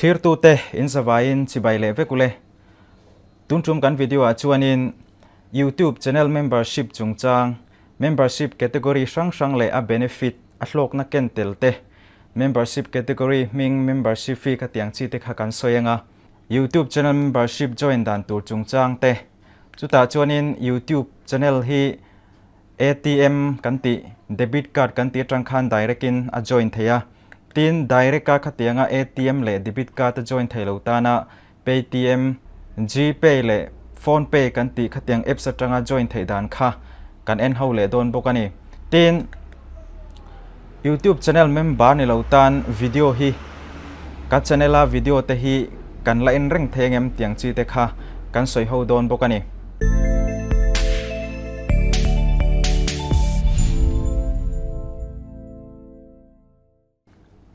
Thlirtute in zavaiin chibai leh vek ule. Tun tum kan video ah chuanin YouTube channel membership chungchang, membership category hrang hrang leh a benefit, a hlawkna ken tel te, membership category hming, membership fee khatiang chi te kha kan sawi anga YouTube channel membership join dan tur chungchang te, chutah chuanin YouTube channel hi ATM kan tih, debit card kan tih atang khan direct in a join thei a. Tin, direct a khatianga ATM leh debit card a join thei lo tana Paytm, Gpay leh Phonepe kan tih khatiang apps atanga join theih dan kha kan en ho leh dawn bawk a ni. Tin, YouTube channel member ni lo tan video hi ka channel a video te hi kan la en reng thei angem tiang chi te kha kan sawi ho dawn bawk a ni.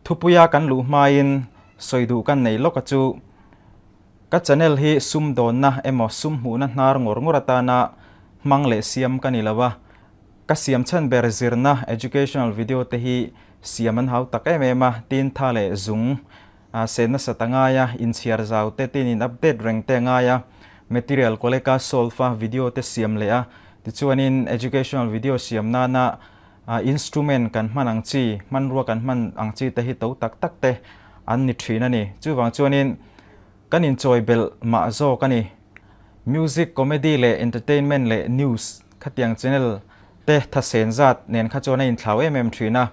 Thupuia kan luh hmain sawi duh kan nei lawk a chu ka channel hi sumdawnna emaw sum hmuhna hnar ngawr ngawr atana hmang leh siam ka ni lo a, ka siam chhan ber zirna educational video te hi siam an hau tak em em a, tin tha leh zung se nasa ta ngai a, inchhiar zau te tin in update reng te a ngai a, material collect a solve a video te siam leh a, tichuanin educational video siam nana Instrument kan hman ang chi, hmanrua kan hman ang chi te hi to tak tak te an ni thin a ni. Chuvang chuanin kan inchawi belh mah zawk a ni. Music, comedy leh entertainment leh news khatiang channel te thasen zat nen kha chuan a inthlau em em thin a.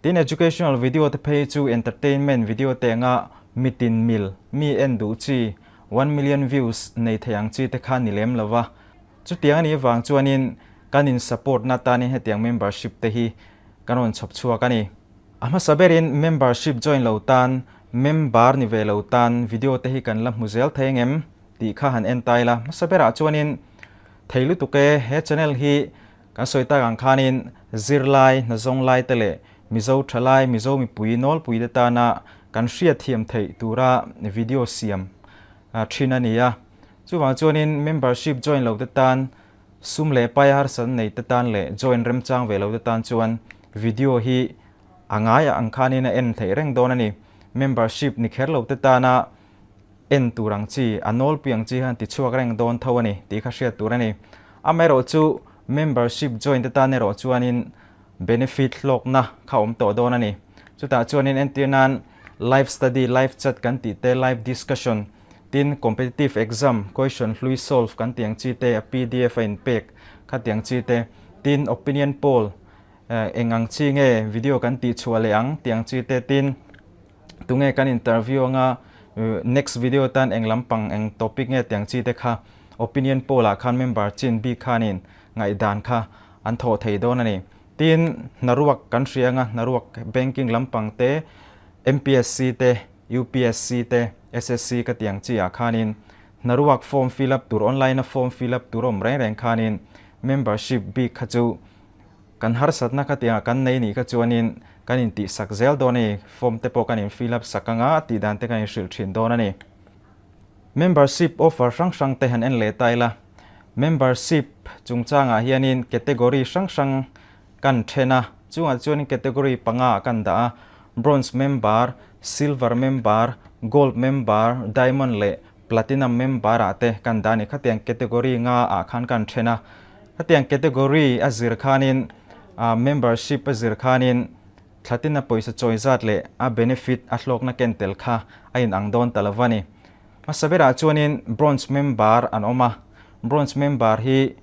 Tin educational video te phei chu entertainment video te anga mitin mil, mi en duh chi, 1 million views nei thei ang chi te kha ni lem lo va. Chutiang a nih avang chuanin kan in support na tanin hetiang membership te hi kan rawn chhawp chhuak a ni. A hmasa berin membership join lo tan, member ni ve lo tan video te hi kan la hmu zel thei angem tih kha han en ta ila. Hmasa berah chuanin thei lutuk e, he channel hi kan sawi tak ang khanin zirlai, hnazawng lai te leh Mizo thalai, Mizo mipui nawlpui te tana kan hriatthiam theih tura video siam thin a ni a. Chuvang chuanin membership join lo te tan, sum leh pai harsatna nei te tan leh join remchang ve lo te tan chuan video hi a ngai ang khanin a en theih reng dawn a ni. Membership ni kher lo te tana en tur ang chi, a nawlpui ang chi khan ti chhuak reng dawn tho a ni tih kha hriat tur a ni. Amaherawh chu membership join te tan erawh chuanin benefit hlawkna kha awm tawh dawn a ni. Chutah chuanin entir nan live study, live chat kan tih te, live discussion, Tin, competitive exam question hlui solve kan tih ang chi te, a pdf a inpek kha tih ang chi te, tin opinion poll eng ang chi nge video kan tih chhuah leh ang tih ang chi te, tin tunge kan interview anga next video tan eng lampang eng topic nge tih ang chi te kha opinion poll ah khan member chin bik khanin ngaihdan kha an thawh thei dawn a ni. Tin, hnaruak kan hria anga hnaruak banking lampang te, MPSC te, UPSC te, SSC ka tih ang chi ah khanin hnaruak form fill up tur online a form fill up tur awm reng reng khanin membership bik kha chu kan harsatna kha tiangah kan nei nih kha chuanin kan intih sak zel dawn a ni, form te pawh kan in fill up sak anga tih dan te kan inhrilh thin dawn a ni. Membership offer hrang hrang te han en leh ta ila, membership chungchangah hianin category hrang hrang kan then a, chungah chuanin category panga ah kan dah a, Bronze member, Silver member, Gold member, Diamond leh Platinum member ah te kan dah a ni. Khatiang category nga ah khan kan then a, khatiang category a zir khanin membership a zir khanin thlatin a pawisa chawi zat leh a benefit a hlawkna ken tel kha a inang dawn ta lo va ni. Hmasa berah chuanin Bronze member an awm a, Bronze member hi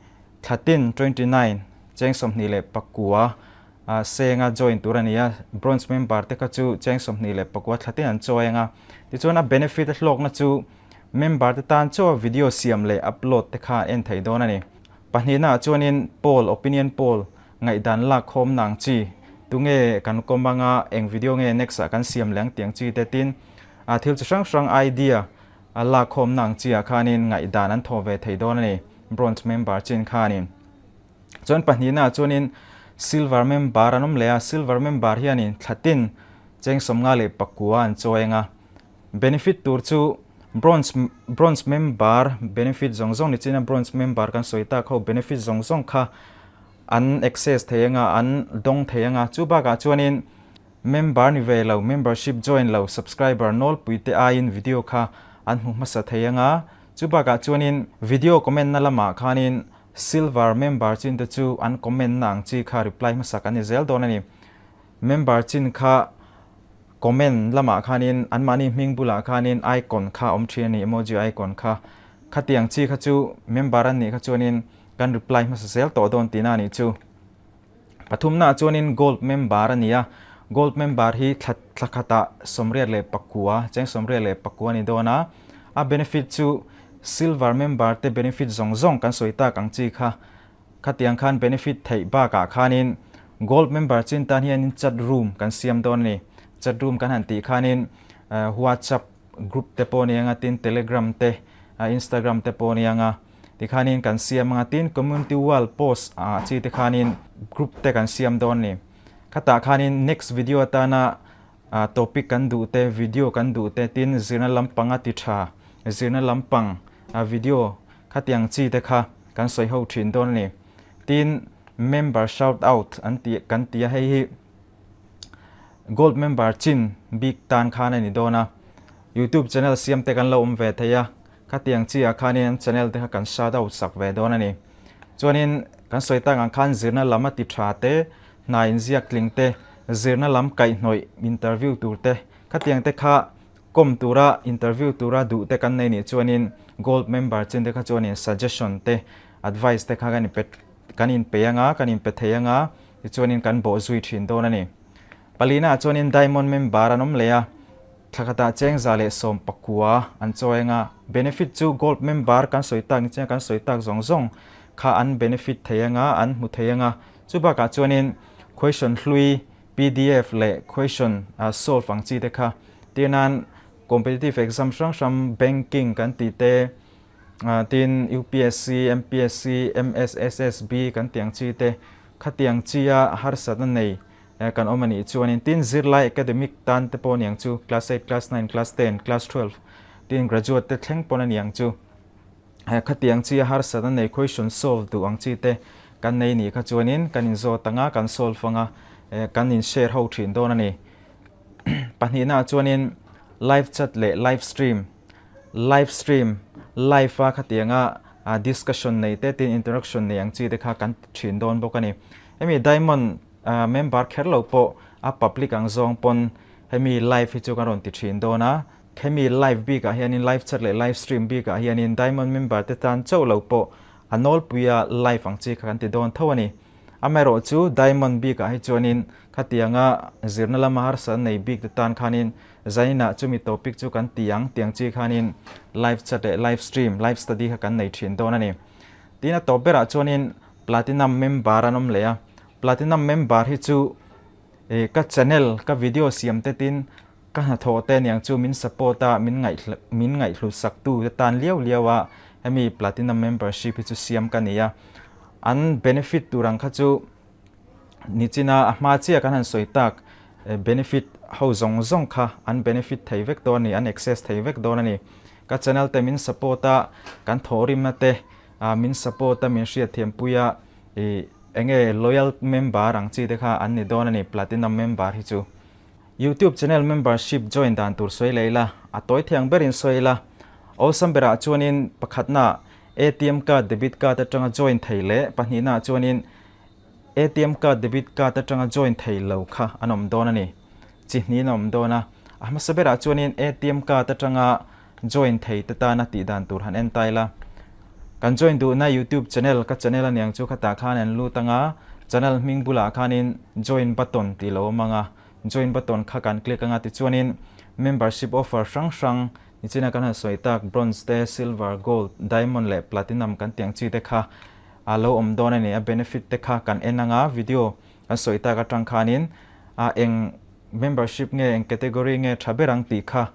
Thlatin 29, cheng 29 senga join tur a ni a, bronze member te kha chu cheng 29 thlatin an chawi ang a. Tichuan a benefit a hlawkna chu member te tan chaw video siam leh upload te kha en thei dawn a ni. Pahnihna ah chuanin poll, opinion poll, ngaihdan lak khawm na ang chi, tunge kan kawm anga eng video nge next ah kan siam leh ang tih ang chi te tin thil chi hrang hrang idea A lakkhawmna ang chiah khanin ngaihdan an thawh ve thei dawn a ni, Bronze member chin khanin. Chuan pahnihnaah chuanin Silver member an awm leh a, Silver member hianin thlatin cheng 59 an chawi ang a. Benefit tur chu Bronze Bronze member benefit zawng zawng ni chin a Bronze member kan sawi tak ho benefit zawng zawng kha an access thei ang a, an dawng thei ang a. Chu bakah chuanin. Member ni ve lo, membership join lo subscriber nawlpui te aiin video kha an hmu hmasa thei anga, chu bakah chuanin video comment na lamah khanin silver member chin te chu an comment na ang chi kha reply hmasak an ni zel dawn a ni. Member chin kha comment lamah khanin anmahni hming bulah khanin icon kha awm thin a ni, emoji icon kha. Khatiang chi kha chu member an nih kha chuanin kan reply hmasa zel tawh dawn tihna a nih chu. Pathumnaah chuanin Gold member a ni a, Gold member hi thla thla khatah 89, cheng 84 a ni dawn a, a benefit chu Silver member te benefit zawng zawng kan sawi tak ang chi kha. Khatiang khan benefit theih bakah khanin Gold member chin tan hianin chat room kan siam dawn a ni. Chat room kan han tih khanin WhatsApp group te pawh a ni anga tin Telegram te, Instagram te pawh a ni anga. Tikhanin kan siam anga tin community wall post ah chi te khanin group te kan siam dawn a ni. Khatah khanin next video atana topic kan duh te, video kan duh te tin zirna lampanga ti tha, zirna lampang video khatiang chi te kha kan sawi ho thin dawn a ni. Tin member shout out an tih kan ti a hei hi gold member chin bik tan khan a ni dawn a. Youtube channel siam te kan lo awm ve thei a. Khatiang chi ah khanin an channel te kha kan shout out sak ve dawn a ni. Chuanin kan sawi tak ang khan zirna lam a ti tha te, hna inziak tling te, zirna lam kaihhnawih interview tur te, khatiang te kha kawm tura interview tura duh te kan nei nih chuanin gold member chin te kha chuanin suggestion te, advice te kha kan inpe kan inpe anga, kan inpe thei anga tichuanin kan bawh zui thin dawn a ni. Palina ah chuanin diamond member an awm leh a. Thla khatah 119 an chawi anga benefit chu gold member kan sawi tak ni chiang kan sawi tak zawng zawng kha an benefit thei anga an hmu thei anga chu bakah chuanin question hlui pdf leh question solve ang chi te kha tir nan competitive exam hrang hrang banking kan tih te tin upsc mpsc msssb kan tih ang chi te khatiang chi a harsatna nei Kan awm a nih chuanin tin zirlai academic tan te pawh a niang chu, class eight, class nine, class ten, class 12 tin graduate te thleng pawn a niang chu. Khatiang chi a harsat a nei question solve duh ang chi te kan nei nih kha chuanin kan inzawt ang a, kan solve ang a, kan in share ho thin dawn a ni. Pahnihna ah chuanin live chat leh live stream, live stream, live a khatianga discussion nei te tin interaction nei ang chi te kha kan ti thin dawn bawk a ni. Hemi diamond Member kher lo pawh a public ang zawng pawn hemi live hi chu kan rawn ti thin dawn a, hemi live bik ah hianin live chat leh live stream bik ah hianin diamond member te tan chauh lo pawh a nawlpui a live ang chi kha kan ti dawn tho a ni. Amaherawh chu diamond bik ah hi chuanin khatianga zirna lama harsa an nei bik te tan khanin zaninah chumi topic chu kan ti ang tiang chi khanin live chat leh live stream, live study kha kan nei thin dawn a ni. Tin a tawp berah chuanin platinum member an awm leh a, Platinum member hi chu eh ka channel ka video siam te tin ka hnathawh te aniang chu min support a min ngaih min ngaihhlut sak tu te tan liau liau a hemi platinum membership hi chu siam ka ni a an benefit tur ang kha chu nichina a hma chiah kan han sawi tak benefit ho zawng zawng kha an benefit thei vek dawn a ni an access thei vek dawn a ni ka channel te min support a kan thawhrimna te min support a min hriatthiampui a ih Enge loyal member ang chi te kha an ni dawn a ni platinum member hi chu. YouTube channel membership join dan tur sawi leh ila, a tawi thiang berin sawi ila. Awlsam berah chuanin pakhatna atm card debit card atanga join thei leh pahnihna chuanin atm card debit card atanga join thei lo kha an awm dawn a ni. Chi hnihin a awm dawn a. A hmasa berah chuanin atm card atanga Join thei te tana tih dan tur han en ta ila. Kan join duhna YouTube channel ka channel aniang chu khatah khan an lut anga, channel hming bulah khanin join button tih lo awm anga, join button kha kan click anga tichuanin membership offer hrang hrang nichina kan han sawi tak bronze te, silver, gold, diamond leh platinum kan tih ang chi te kha a lo awm dawn a ni. A benefit te kha kan en anga video kan sawi tak atang khanin a eng membership nge eng category nge tha ber ang tih kha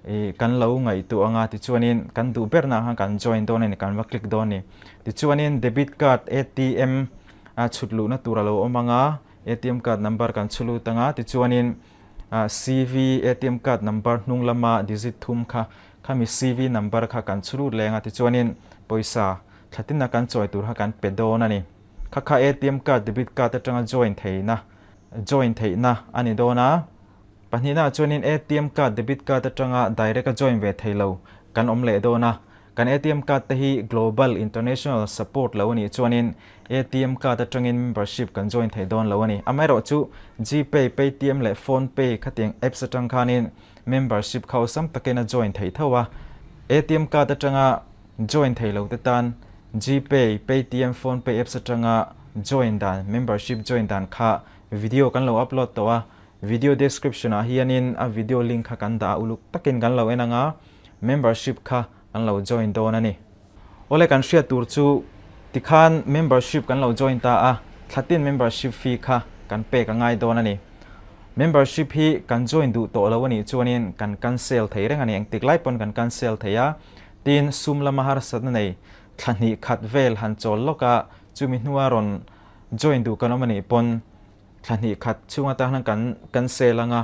I kan lo ngaihtuah anga tichuanin kan duh ber nah khan kan join dawn a ni, kan va click dawn a ni. Tichuanin debit card atm a chhut luhna tur a lo awm anga atm card number kan chhu lut anga tichuanin CV atm card number hnung lama digit thum kha khami CV number kha kan chhu lut leh anga tichuanin pawisa thlatina kan chawi tur kha kan pe dawn a ni. Kha kha atm card debit card atanga join theihna join theihna a ni dawn a. Pahnihnaah chuanin ATM card, debit card atanga direct a join ve thei lo kan awm leh dawn a. Kan ATM card te hi global, international, support lo a nih chuanin ATM card atangin membership kan join thei dawn lo a ni. Amaherawhchu Gpay, Paytm leh PhonePe khatiang apps atang khanin membership kha awlsam takin a join thei tho a. ATM card atanga join thei lo te tan Gpay, Paytm, PhonePe apps atanga join dan, membership join dan kha video kan lo upload tawh a. Video description ah hianin a video link kha kan dah a, uluk takin kan lo en anga membership kha kan lo join dawn a ni. Awle kan hriat tur chu tikhan membership kan lo join ta a, thlatin membership fee kha kan pek a ngai dawn a ni. Membership hi kan join duh tawh lo a nih chuanin kan cancel thei reng a ni, engtik lai pawn kan cancel thei a, tin sum lama harsatna nei thla hnih khat vel han chawl lawk a, chumi hnua rawn join duh kan awm a nih pawn Thla hnih khat chhung atan hian kan cancel anga,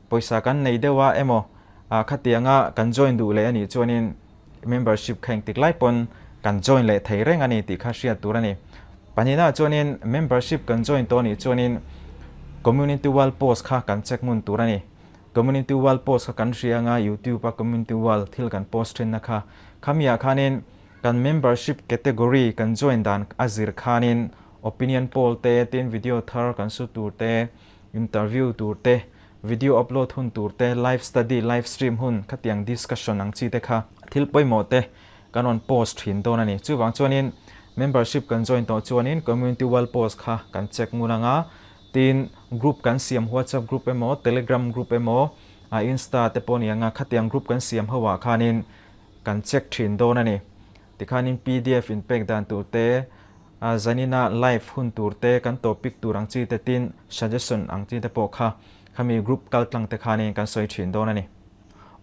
pawisa kan nei deuh a emaw khatianga kan join duh leh a nih chuanin membership kha engtik lai pawn kan join leh thei reng a ni tih kha hriat tur a ni. Pahnihnaah chuanin membership kan join tawh a nih chuanin community wall post kha kan check ngun tur a ni. Community wall post kha kan hria anga youtube a community wall thil kan post thinna kha khamiah khanin kan membership category kan join dan a zir khanin Opinion poll te, tin video thar kan su tur te, interview tur te, video upload hun tur te, live study, live stream hun khatiang discussion ang chi te kha thil pawimawh te kan rawn post thin dawn a ni. Chuvang chuanin membership kan join tawh chuanin community wall post kha kan check ngun anga, tin group kan siam whatsapp group emaw, telegram group emaw, insta te pawh a ni anga khatiang group kan siam ho ah khanin kan check thin dawn a ni. Tikhanin pdf inpek dan tur te, A zanina live hun tur te, kan topic tur ang chi te tin suggestion ang chi te pawh kha khami group kal tlang te khanin kan sawi thin dawn a ni.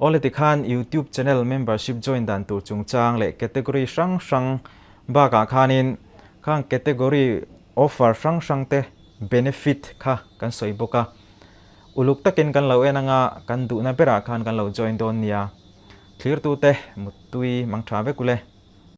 Awle tikhan YouTube channel membership join dan tur chungchang leh category hrang hrang bakah khanin khang category offer hrang hrang te benefit kha kan sawi bawk a. Uluk takin kan lo en anga kan duhna berah khan kan lo join dawn nia. Thlirtute muttui mang tha vek ule.